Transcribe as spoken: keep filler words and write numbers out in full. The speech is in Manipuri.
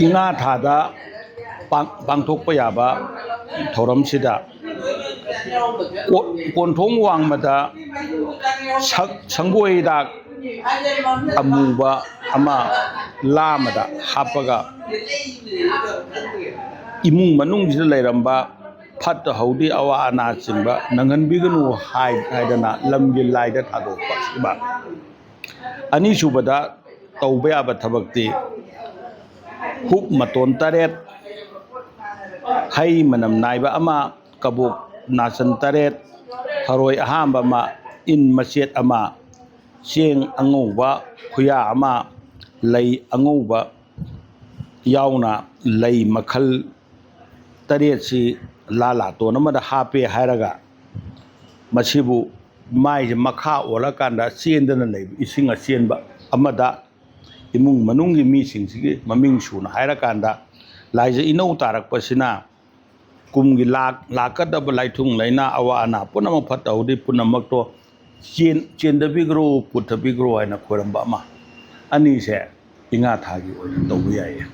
ꯏꯉꯥ ꯊꯥꯗ ꯄꯥꯡ- ꯄꯥꯡꯊꯣꯛꯄ ꯌꯥꯕ ꯊꯧꯔꯝꯁꯤꯗ ꯀꯣ- ꯀꯣꯟꯊꯣꯡ ꯋꯥꯡꯃꯗ ꯁꯛ- ꯁꯪꯒꯣꯏ ꯍꯤꯗꯥꯛ ꯑꯃꯨꯕ ꯑꯃ ꯂꯥ ꯑꯃꯗ ꯍꯥꯞꯄꯒ ꯏꯃꯨꯡ ꯃꯅꯨꯡꯁꯤꯗ ꯂꯩꯔꯝꯕ ꯐꯠꯇ ꯍꯧꯗꯤ ꯑꯋꯥ ꯑꯅꯥꯆꯤꯡꯕ ꯅꯪꯍꯟꯕꯤꯒꯅꯨ ꯍꯥꯏ- ꯍꯥꯏꯗꯅ ꯂꯝꯒꯤ ꯂꯥꯏꯗ ꯊꯥꯗꯣꯛꯄ ꯁꯤꯃ꯫ ꯑꯅꯤꯁꯨꯕꯗ ꯇꯧꯕ ꯌꯥꯕ ꯊꯕꯛꯇꯤ ꯍꯨꯞ ꯃꯇꯣꯟ ꯇꯔꯦꯠ, ꯍꯩ ꯃꯅꯝ ꯅꯥꯏꯕ ꯑꯃ, ꯀꯕꯣꯛ ꯅꯥꯆꯟ ꯇꯔꯦꯠ, ꯊꯔꯣꯏ ꯑꯍꯥꯝꯕ ꯑꯃ, ꯏꯟ ꯃꯆꯦꯠ ꯑꯃ, ꯆꯦꯡ ꯑꯉꯧꯕ ꯈꯨꯌꯥ ꯑꯃ, ꯂꯩ ꯑꯉꯧꯕ ꯌꯥꯎꯅ ꯂꯩ ꯃꯈꯜ ꯇꯔꯦꯠꯁꯤ ꯂꯥ ꯂꯥꯇꯣꯟ ꯑꯃꯗ ꯍꯥꯞꯄꯦ ꯍꯥꯏꯔꯒ ꯃꯁꯤꯕꯨ ꯃꯥꯏꯁꯦ ꯃꯈꯥ ꯑꯣꯜꯂꯀꯥꯟꯗ ꯆꯦꯟꯗꯅ ꯂꯩꯕ ꯏꯁꯤꯡ ꯑꯆꯦꯟꯕ ꯑꯃꯗ ꯏꯃꯨꯡ ꯃꯅꯨꯡꯒꯤ ꯃꯤꯁꯤꯡꯁꯤꯒꯤ ꯃꯃꯤꯡ ꯁꯨꯅ ꯍꯥꯏꯔꯀꯥꯟꯗ ꯂꯥꯏꯖ ꯏꯅꯧ ꯇꯥꯔꯛꯄꯁꯤꯅ ꯀꯨꯝꯒꯤ ꯂꯥꯛ- ꯂꯥꯛꯀꯗꯕ ꯂꯥꯏꯊꯨꯡ ꯂꯥꯏꯅꯥ ꯑꯋꯥ ꯑꯅꯥ ꯄꯨꯝꯅꯃꯛ ꯐꯠꯇ ꯍꯥꯎꯗꯤ ꯄꯨꯝꯅꯃꯛꯇꯣ ꯆꯦꯟ- ꯆꯦꯟꯗꯕꯤꯈ꯭ꯔꯣ, ꯄꯨꯊꯕꯤꯈ꯭ꯔꯣ ꯍꯥꯏꯅ ꯈꯣꯏꯔꯝꯕ ꯑꯃ꯫ ꯑꯅꯤꯁꯦ ꯏꯉꯥ ꯊꯥꯒꯤ ꯑꯣꯏꯅ ꯇꯧꯕ ꯌꯥꯏꯌꯦ꯫